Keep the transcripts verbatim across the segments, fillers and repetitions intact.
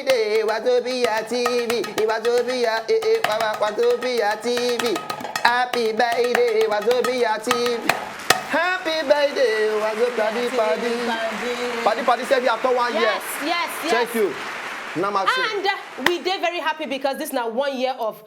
Day, Wazobia T V, Wazobia, eh, eh, Wa- Wa- Wazobia T V. Happy birthday, Wazobia T V. Happy birthday, Wazobia Party Party. Party Party, say we after one year. Yes, yes, yes. Thank you. Namaste. And uh, we dey very happy because this na one year of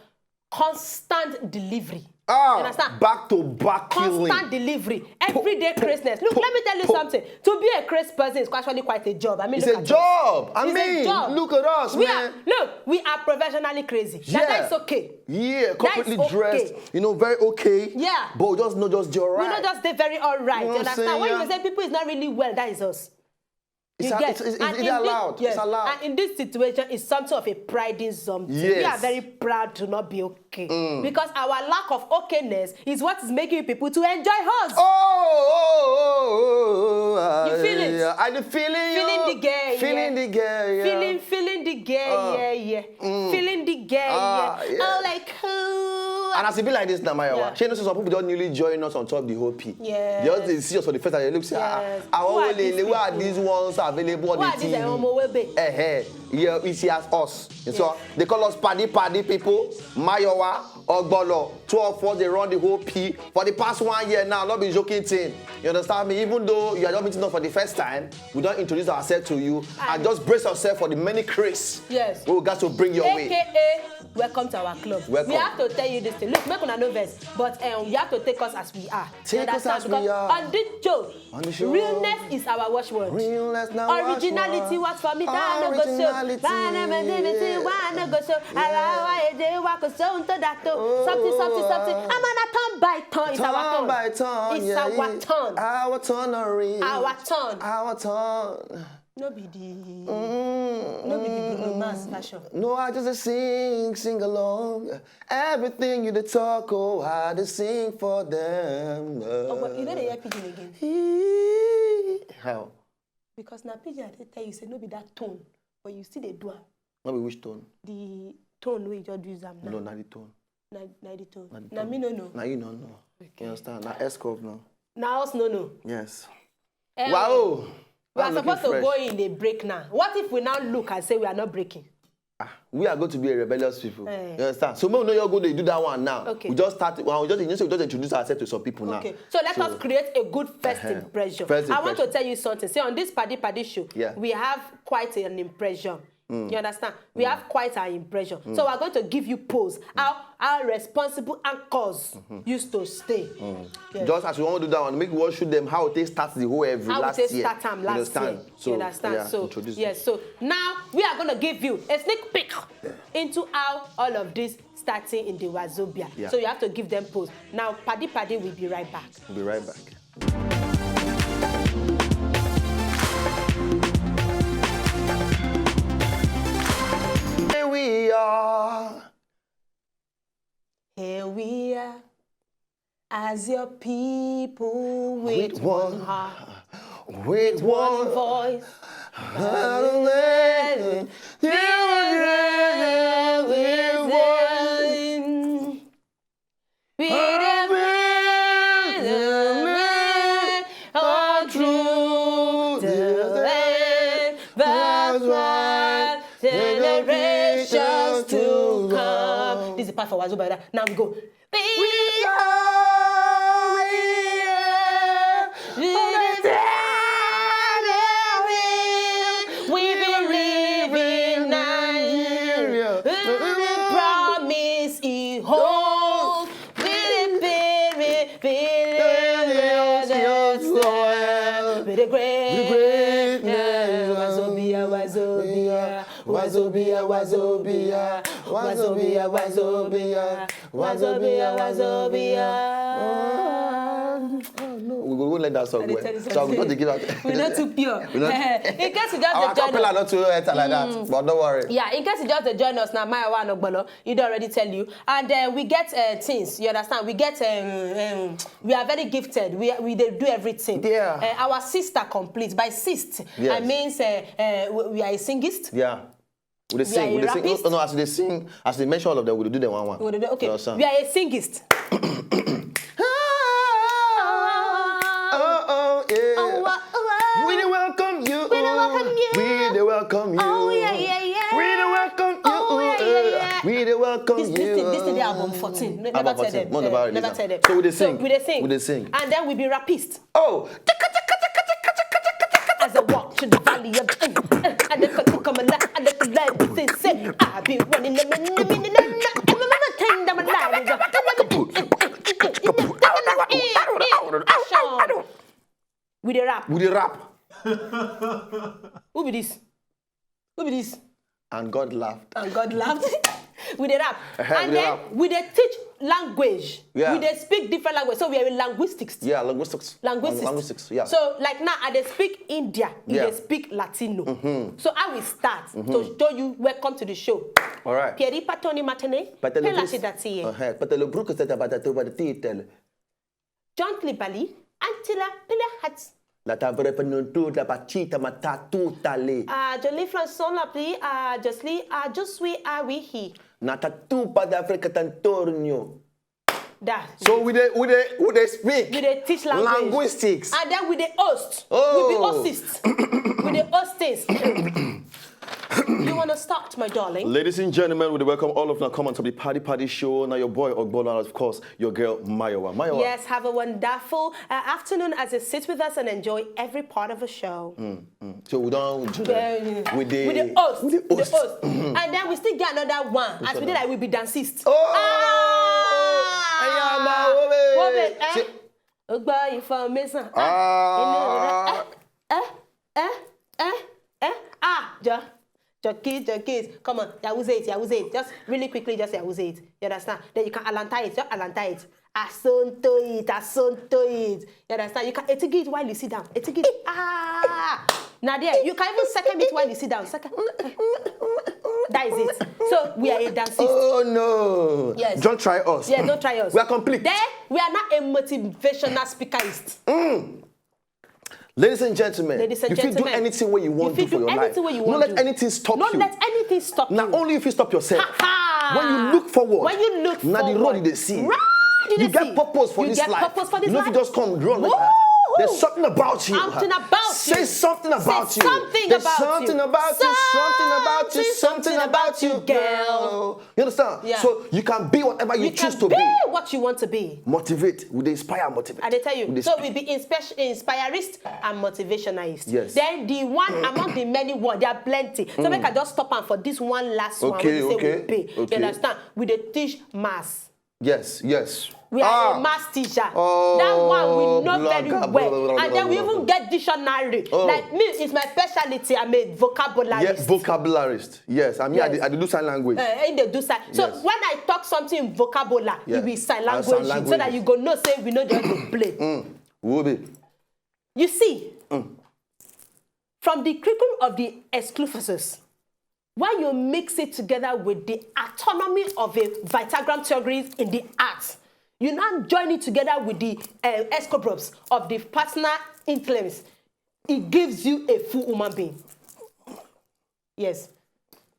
constant delivery. Ah, You understand? Back to back killing. Constant delivery, everyday craziness. Look, let me tell you something. To be a crazy person is actually quite a job. I mean, It's look a at job. Us. I It's mean, a job. Look at us, we man. Are, look, we are professionally crazy. Yeah. That is okay. Yeah, completely okay. Dressed. You know, very okay. Yeah. But just not just your We right. Not just dey very alright. You know You what I'm understand? saying? When Yeah. You say people is not really well, that is us. It's, You a, get? it's, it's, And it's in allowed. This, yes. It's allowed. And in this situation, it's something of a pride in something. We Yes. Are very proud to not be okay because our lack of okayness is what is making people to enjoy us. Oh, oh, oh, oh, oh, You feel it? Yeah. I the feeling you. Feeling the girl, Feeling yeah. The girl, yeah. Feeling, feeling the girl, Uh, yeah, yeah. Feeling the girl, Ah, yeah. yeah. Oh, like, ooh. And as e be like this, na my Yeah. Wa. Shey you know say some people don newly join us on top the whole P. Yes. They just dey see us for the first time. They look say, ah, Yes. I Who are wan these who are people? These ones available on Who the are these T V. Omo Webe? Eh, eh. Yeah, we see as us. So they call us paddy paddy people, Mayowa, Ogbolo. Two of us they run the whole P for the past one year now. Not be joking thing. You understand me? Even though you are not meeting us for the first time, we don't introduce ourselves to you and just brace yourself for the many craze. Yes. We got to bring your way. A K A, welcome to our club. Welcome. We have to tell you this thing. Look, make una no vex, but um, you have to take us as we are. Take You us understand? As we Because are. On this show, On the show. Realness is our watchword. Realness now Originality watchword. What for me, that no go show. Originality, Why no go show? yeah. Why no go show? How I dey walk so to that though. Something, something, something. I'm on a turn by turn. It's our Turn turn. By turn, It's yeah, our yeah. turn. Our turn, Ori. Our turn. Our turn. No be the, no be the Bruno Mars version. No, I just sing, sing along. Everything you dey talk, oh, I dey sing for them. Oh, but you know the hear pidgin again. Hee. How? Because na pidgin I dey tell you say no be that tone, but you still dey do am. No be which tone? The tone wey you just use am now. No, not the tone. Na, na the tone. Na the Na tone. Me no know. Now you don't know. You understand? Now S curve now. Na us no know. Yes. Eh, Wow. We are I'm looking supposed to fresh. Go in a break now. What if we now look and say we are not breaking? Ah, we are going to be a rebellious people. Eh. You understand? So we no you go dey do that one now. Okay. We just start. Well, we just you know, so we just introduce ourselves to some people now. Okay, so let us create a good first Uh-huh. Impression. First I want to impression. Tell you something. See, on this paddy paddy show, Yeah. We have quite an impression. Mm. You understand? We have quite an impression. So we're going to give you pose. How how responsible anchors Mm-hmm. Used to stay. Yes. Just as we want to do that one, make we wan show them how they start the whole every How last we take year. Start am You last understand? Year. So, You understand? Yeah, So introduce yes. So now we are gonna give you a sneak peek into how all of this starting in the Wazobia. Yeah. So you have to give them pose. Now, paddy paddy, we'll be right back. We'll be right back. Here we are. Here we are, as your people with, With one, one, heart, with one one voice. We all through the land. That's why generations to come. This is the part for Wazobia. Now we go. We are, we are, we are, we believe in Nigeria. The promise he holds. We the spirit, we the soil. We the great. Wazobia, Wazobia, Wazobia, Wazobia, Wazobia, Wazobia, Wazobia, Wazobia. Oh, no, we go let that song I dey well. tell you So we something. Got to give out. We not too pure. We not- In case you just Our dey join cappella us. Not too enter like that, but don't worry. Yeah, in case you just dey join us now, my one Ogbolo, he don already tell you. And uh, we get uh, things, you understand? We get, um, um, we are very gifted. We, we dey do everything. Yeah. Uh, our sister complete. By sist, Yes. I mean, uh, uh, we we are a singist. Yeah. We dey sing, are we a dey sing. rapist. No, no, as they sing, as they mention all of them, we dey do them one one. We dey do- Okay, You understand? We are a singist. Oh, oh, yeah. Oh, oh, oh. We dey welcome you. We dey welcome you. We dey welcome you. Oh, yeah, yeah, yeah. We This, this thing, this thing, they album fourteen. Ne- Never tell them. Never tell them. So we dey sing. We dey sing. We dey sing. And then we be rapist. Oh. As I walk to the valley of, and the come alive, and the light, they say, I be running them in the minute, and the minute, and the minute, and the minute, action. We dey rap. We dey rap. Who be this? Who be this? And God laughed. And God laughed. We dey rap. Uh-huh, and we dey then rap. We dey teach language. Yeah. We dey speak different language. So we are in linguistics. Yeah, linguistics. Linguistics. Linguistics, yeah. So like now, I dey speak India. You dey speak Latino. Mm-hmm. So I will start to show you. Welcome to the show. All right. Pieri patoni matene. Pela shidati. Uh-huh. Patelo bruco se tabata tu batitele. John Libali, Antila Pilahat. La tavre penutu la patita matatu tale. Ah, Jolie François Lapli, ah, Josli, ah, Josui, ah, Wihi. Na tatu pa da Africa Tantornio. Da. So we dey we dey we dey speak. We dey teach language. Linguistics. And then we dey host. Oh. We be host. We dey host things. You wanna start, my darling? Ladies and gentlemen, we welcome all of you. Come on to the Party Party Show. Now your boy Ogbola, of course, your girl Mayowa. Mayowa. Yes, have a wonderful uh, afternoon as you sit with us and enjoy every part of the show. Mm, mm. So we don't do that. Yeah, yeah. We dey we dey host. We dey host. And then we still get another one. Which as we one? Dey like we be dancist. Oh! Ah! Ẹ̀yin ọmọ wo be? Wo be, eh? Ṣé Ogbo information. Ah, ah, eh, eh, eh, eh, ah, jo, jockey, jockey. Come on, Yahoo it, Yahoo it. Just really quickly, just Yahoo it. You understand? Then you can Alanta it, just Alanta it. Asonto it, asonto it. You understand? You can etigi it while you sit down. Etigi it. Ah, now there, you can even second it while you sit down. Second. That is it. So we are a dancist. Oh no! Yes. Don't try us. Yeah, don't try us. We are complete. Then we are not a motivational speakerist. Mm. Ladies and gentlemen, Ladies and you fit do gentlemen, anything where you want you to fit for do your life. Anything where you No want let to. Anything stop Don't you. Let anything stop Now you. Only if you stop yourself. Ha, ha. When you look forward, When you look now the forward, road you dey see. Road you You dey get see. Purpose for You this get life. Purpose for this You know if you life. Just come run like that. Woohoo! There's something about you. Something about Say you. Something about Say you. Something There's about something you. About you. Something about you. Something about you, girl. You understand? Yeah. So you can be whatever you, you choose to be. Be what you want to be. Motivate. We dey inspire, motivate. I dey tell you. We dey So we be inspe- inspirist and motivationalist. Yes. Then the one among the many one, there are plenty. So make I just stop am for this one last one. Okay, okay, okay. You understand? We dey teach maths. Yes, yes. We are a maths teacher. Oh, that one we know very well. And then we even get dictionary. Oh. Like me, it's my specialty. I'm a vocabulary. Yes, vocabulary. Yes, I mean, yes. I, dey, I dey do sign language. Uh, in the do sign. So yes. When I talk something in vocabulary, yes. It be sign language, sign language, so that you go know say we know just dey play. Mm. Will be. You see, mm. From the curriculum of the exclusives, when you mix it together with the autonomy of a vitagram theory in the arts, you now join it together with the uh, escobrobs of the personal intelligence. It gives you a full human being. Yes,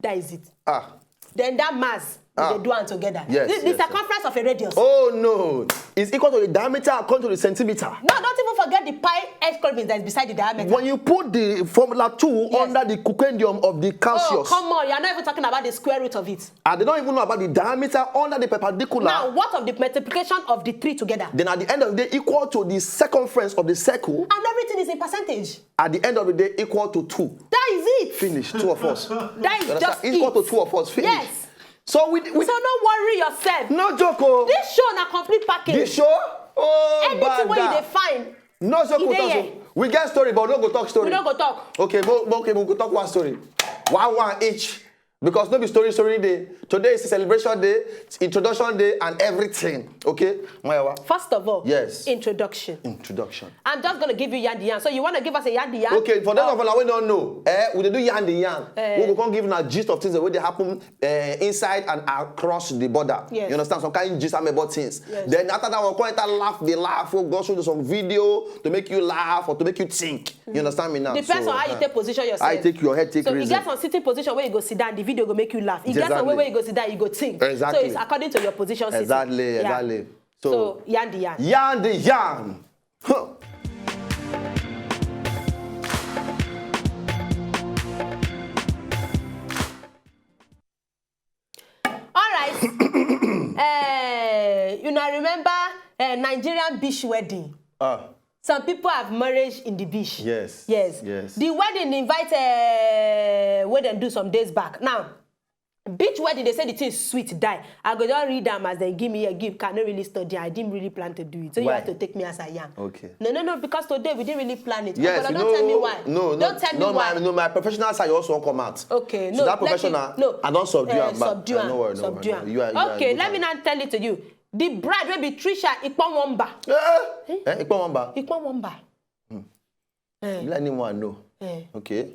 that is it. Ah. Then that mass, ah. They do am together. Yes, the, the yes, circumference of a radius. Oh no, it's equal to the diameter according to the centimeter. No, don't even forget the pi square that is beside the diameter. When you put the formula two yes. Under the cuspendium of the Celsius. Oh, come on, you are not even talking about the square root of it. I did not even know about the diameter under the perpendicular. Now, what of the multiplication of the three together? Then at the end of the day, equal to the circumference of the circle. And everything is in percentage. At the end of the day, equal to two. That is it. Finish, two of us. That is just equal it. To two of us. Finish. Yes. So we, we so no worry yourself. No joke. Oh. This show na complete package. This show? Oh, anything where you dey find. No joke with us. We get story, but we no go talk story. We no go talk. Okay, but, but okay, we go talk one story. One one each. Because no be story story day. Today is a celebration day, introduction day, and everything. Okay, Mayowa. First of all, yes, introduction. Introduction. I'm just gonna give you yandi yan. So you wanna give us a yandi yan? Okay, for those of us wey don't know, eh, we dey do yandi yan. Eh. We go come give una gist of things that wey dey happen eh, inside and across the border. Yes. You understand? Some kind of gist and about things. Yes. Then after that, we come enter laugh, they laugh. We go show you some video to make you laugh or to make you think. You understand me now? Depends on how you take position yourself. I take your head, take reason. So you get some sitting position where you go sit down, the video go make you laugh. You get some way where you go sit down, you go think. Exactly. So it's according to your position sitting. Exactly, exactly. So, so yan the yan. Yan the yan. Huh. All right, so Eh, you know, remember eh, Nigerian beach wedding? Ah, Some people have marriage in the beach. yes. Yes. Yes. The wedding invite uh, where dem do some days back. Now, beach wedding, they say the thing sweet die. I go just read them as they give me a gift. Can not really study. I didn't really plan to do it. So you Why? Have to take me as I am. Okay. No, no, no, because today we didn't really plan it. Yes, But you don't know, tell me why. No, Don't tell me no, why. My, no, my professional side also won't come out. Okay, So no, that let me- professional, no. I don't subdue Eh, am back. Subdue I am. know where, no, Subdue no, am. you are, you are Okay, good let at- me now tell it to you. The bride will be Trisha Iponwomba. Eh, eh, Iponwomba. Iponwomba. Let anyone know. Eh. Okay.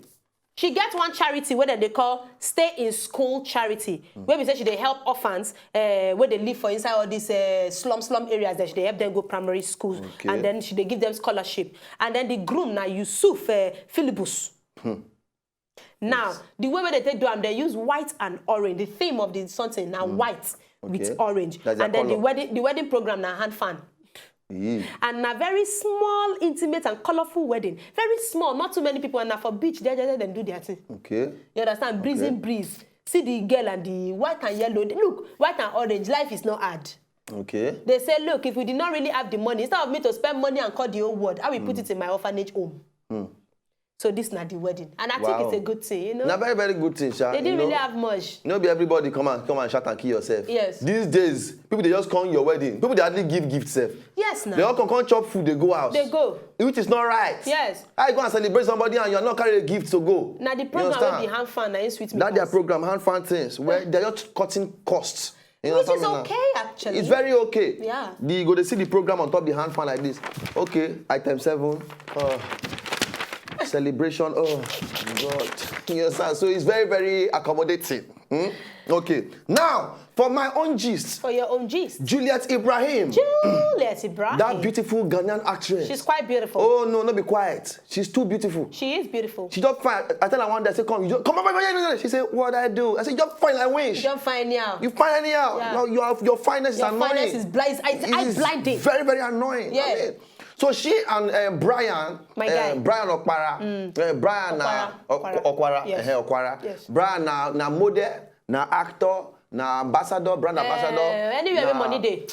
She get one charity wey dem dey call Stay in School Charity, wey be say she dey help orphans uh, wey dey live for inside all these uh, slum slum areas. That she dey help them go primary school, Okay. And then she dey give them scholarship. And then the groom na Yusuf uh, Philibus. Now, the way wey they take do am, they use white and orange. The theme of the something na white with Okay. orange, That's their and then the colour. Wedding, the wedding program na hand fan. Yeah. And na very small, intimate and colorful wedding. Very small, not too many people, and na for beach there, there, there dem do their thing. Okay. You understand? Breezing Okay. Breeze. See the girl and the white and yellow. Look, white and orange. Life is not hard. Okay. They say, look, if we did not really have the money, instead of me to spend money and call the whole world, I will put it in my orphanage home. So this na the wedding, and I Wow. think it's a good thing. You know, Na very, very good thing, sha. They didn't You know, really have much. No be everybody come and come and shout and kill yourself. Yes. These days, people they just come your wedding. People they hardly give gifts, sef. Yes, now They all come, come chop food, they go out. They go. Which is not right. Yes. I go and celebrate somebody and you are not carrying a gift to go. Now the You program understand? Will be hand fan and sweet me. That their pass. Program, hand fan things, where they're just cutting costs. You Which is understand me now? Okay, actually. It's very okay. Yeah. The go they see the program on top the hand fan like this. Okay, item seven. Uh, celebration. Oh God. You understand? So it's very, very accommodating. Hmm? Okay. Now, for my own gist, For your own gist. Juliet Ibrahim. Juliet Ibrahim. That beautiful Ghanaian actress. She's quite beautiful. Oh no, not be quiet. She's too beautiful. She is beautiful. She just fine. I tell her one day, I say, come, you just, come on, come on, come on. She said, what I do? I said, you're fine like wish. You're fine now. You fine anyhow. Yeah. No, your, your fineness Your is annoying. Fineness is blind. It's, it's It is blinding. Very, very annoying. Yeah. I mean, so she and uh, Brian, My uh, guy. Brian Okpara, uh, Brian na Okwara, Okwara, Yes. uh, Okwara. Yes. Brian na, na model, na actor, na ambassador, brand ambassador. Eh, anywhere na, where money dey.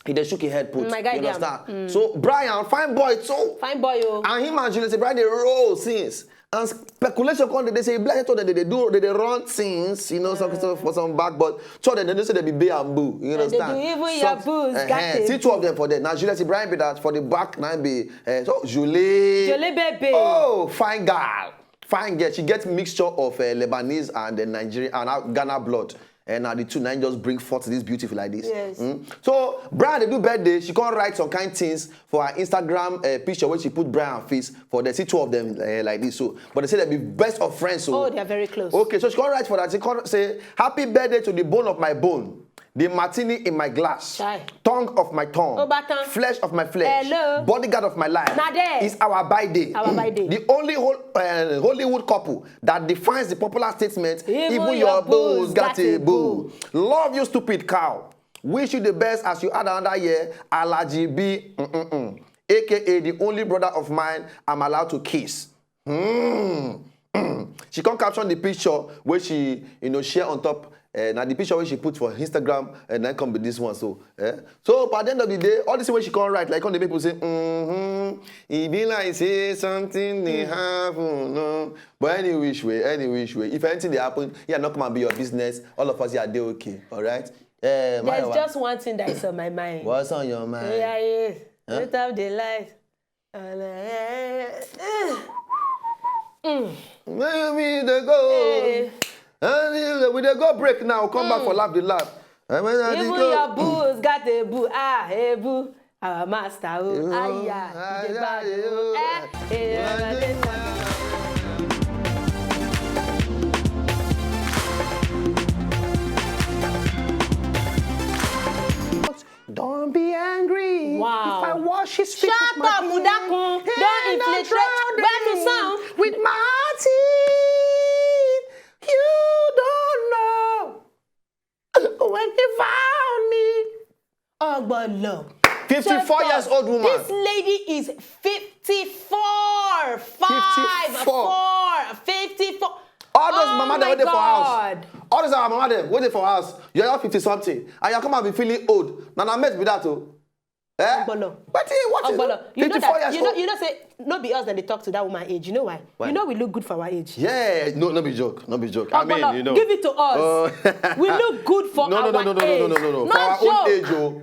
He dey shook his head put. My guy You dey understand? So Brian, fine boy too. Fine boy, oh. And him and Juliet Brian dey roll since. And speculation come dey dey say black two of them dey dey do dey dey run things, you know, some some for some back, but two of them dey know say they be bay and boo. You They understand? do even Some- your boos, Eh, got eh, it. See two of them for there. Now Juliet Brian be that for the back, now be uh, so Julie. Jolly baby. Oh, fine girl. Fine girl. She gets mixture of uh, Lebanese and uh, Nigerian and uh, Ghana blood. And now the two now just bring forth this beautiful like this. Yes. Mm. So Brian, they do birthday. She can't write some kind things for her Instagram uh, picture where she put Brian face for the see two of them uh, like this. So, but they say they be best of friends. So Oh, they are very close. Okay, so she can't write for that. She can't say happy birthday to the bone of my bone, the martini in my glass, Chai. Tongue of my tongue, Obatan. Flesh of my flesh, Hello. Bodyguard of my life. Na there. Is our by day. Our by day. The only hol- uh, Hollywood couple that defines the popular statement, Even even, your your booze booze got got a a boo. Love you, stupid cow. Wish you the best as you add another year. Alaji B, mm-mm-mm. A K A the only brother of mine I'm allowed to kiss. Hmm. She can't caption the picture where she, you know, share on top. Uh, now the picture where she put for Instagram and then come with this one. So, eh? So by the end of the day, all this way she can't write like on the people say, mm-hmm. It be like say something they happen, no. But any which way, any which way, if anything they happen, yeah, not come and be your business. All of us, yeah, they okay, all right. Eh, There's Mayowa, just one thing that is on my mind. What's on your mind? Yeah, yeah. Huh? Don't have the life. Where we dey go? Hey. And we dey go break now. Come back for laugh the laugh. And when I dey Even go- your booze got a boo. Ah, a boo. Our master, oh, Oh, ah, yeah. You dey bad, oh. Eh, eh, eh, eh. Don't be angry. Wow. If I wash his feet Shut with my up, tears, Udakun. and Don't I infiltrate. drown Benu him sound. With my teeth, you don't know when he found me. Ogbolo. Fifty-four Shut years up. Old woman. This lady is fifty-four. Five, Fifty-four. four, fifty-four. All those Oh mama my that were there for house. God. All this our mama dem wey dey for house, you are fifty something, and you come and be feeling old. Na na mate be that o. Eh? Ogbolo. But eh, what is Ogbolo, you know fifty-four that years you know old? You know say no be us dem dey talk to that woman age. You know why? Why? You know we look good for our age. Yeah, no, no be joke, no be joke. I Ogbolo, mean, you know. Give it to us. Uh, We look good for no, no, our no, no, no, no, no, age. no, no. No For our joke. Own age, oh,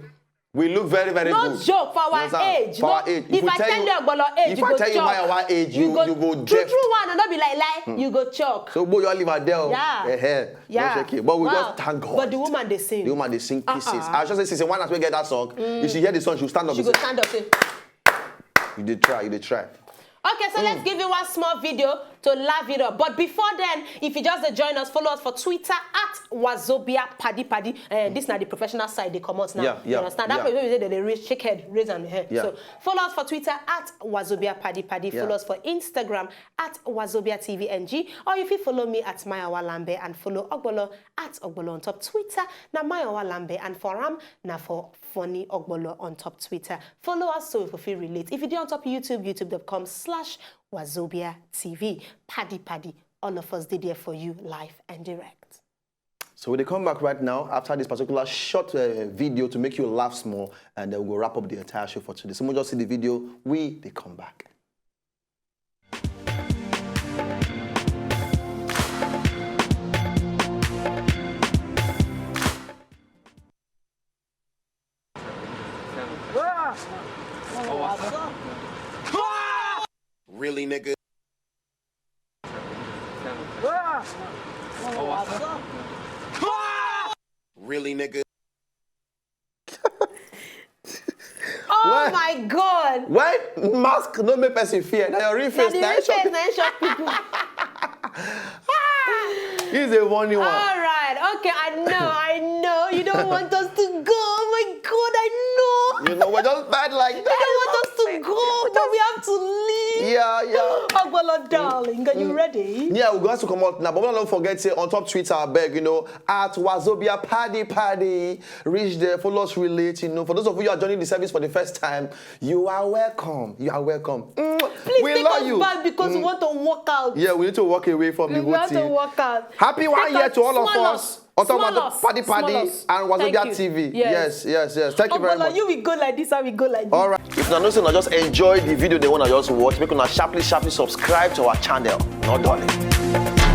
we look very, very No good. Joke for You our understand? age. For No, our age. If, I tell you Ogbolo age, if you I go tell you shock. My our age, you, go, you go true, deaf. True one, no be like lie. You go shock. So, boy, you leave her there. Yeah. Eh-heh. Yeah. No shaking. But we Wow. just thank God. But the woman dey sing. The woman dey sing pieces. Uh-uh. I just say, since one as we get that song, if she hear the song, she'll stand up. She and go say, Stand up say. You dey try, you dey try. Okay, so let's give you one small video to laugh it up. But before then, if you just dey join us, follow us for Twitter at Wazobia Paddy Paddy. Uh, this na the professional side they come out now. Yeah, You yeah, understand? That yeah. Place wey we say they dey raise, shake head, raise am head. Yeah. So follow us for Twitter at Wazobia Paddy Paddy. Yeah. Follow us for Instagram at Wazobia T V N G. Or if you follow me at Maya Walambe and follow Ogbolo at Ogbolo on top Twitter. Na Maya Walambe and for am na for funny Ogbolo on top Twitter. Follow us so we go fit relate. If you dey on top YouTube, youtube dot com slash Wazobia T V. Paddy Paddy, all of us dey there for you live and direct. So we dey come back right now after this particular short uh, video to make you laugh small, and then we go wrap up the entire show for today. So we just see the video, we dey come back. Really, nigga? Really, nigga? Oh What? My God! Why mask no make person fear? Na your real Na face the na real shock face people. Na shock people. He's a funny one. All right, okay, I know, I know. You don't want us to go. Oh my God, I know. You know, we're just bad like You that. don't want us to go, but we have to leave. Yeah, yeah. Ogbolo, darling, are you ready? Yeah, we go have to come out now, but don't forget say on top Twitter, I beg, you know, at Wazobia Paddy Paddy. Reach there, follow us, relate, you know. For those of you who are joining the service for the first time, you are welcome. You are welcome. Mm, Please we take love us you. Back because we want to walk out. Yeah, we need to walk away from We the whole have thing. To walk out. Happy one Take year us, to all of small us. us. On top Small of us. Paddy Small Paddy us. And Wazobia Thank you. T V. Yes. Yes, yes, yes. Thank you very Ogbolo, much. You will go like this, I will go like this. All right. If you know say una just enjoy the video, they wanna just watch. Make una sharply, sharply subscribe to our channel. No darling.